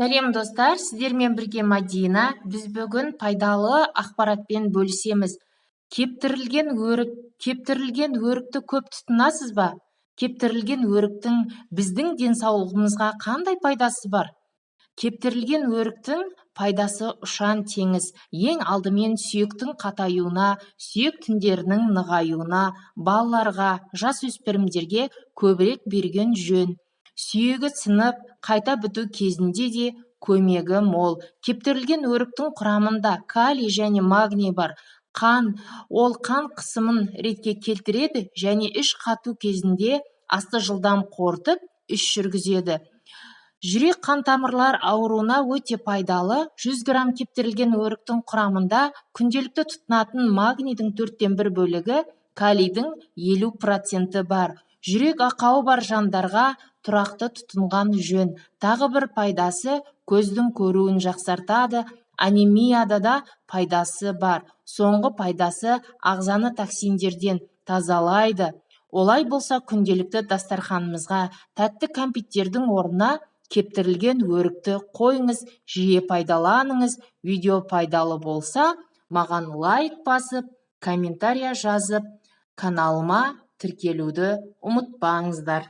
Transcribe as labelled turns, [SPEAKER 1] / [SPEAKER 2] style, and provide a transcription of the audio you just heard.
[SPEAKER 1] Сәлем, достар! Сіздермен бірге Мадина. Біз бүгін пайдалы ақпаратпен бөлісеміз. Кептірілген өрік. Кептірілген өрікті көп тұтынасыз ба? Кептірілген өріктің біздің денсаулығымызға қандай пайдасы бар? Кептірілген өріктің пайдасы ұшан теңіз. Ең алдымен сүйектің қатаюына, сүйек тіндерінің нығаюына балаларға, жасөспірімдерге көбірек берген жөн. Сүйегі сынып, қайта біту кезінде де көмегі мол. Кептірілген өріктің құрамында калий және магний бар. Қан ол қан қысымын ретке келтіреді және іш қату кезінде асты жылдам қорытып, іш жүргізеді. Жүрек қан тамырлар ауруына өте пайдалы. 100 грамм кептірілген өріктің құрамында күнделікті тұтынатын магнийдің төрттен бір бөлігі, калийдің 50%-і бар. Жүрек ақауы бар жандарға тұрақты тұтынған жөн. Тағы бір пайдасы: көздің көруін жақсартады, анемияда да пайдасы бар. Соңғы пайдасы: ағзаны токсиндерден тазалайды. Олай болса, күнделікті дастарханымызға тәтті кәмпиттердің орнына кептірілген өрікті қойыңыз, жиі пайдаланыңыз. Видео пайдалы болса, маған лайк басып, комментария жазып, каналыма тіркелуді ұмытпаңыздар.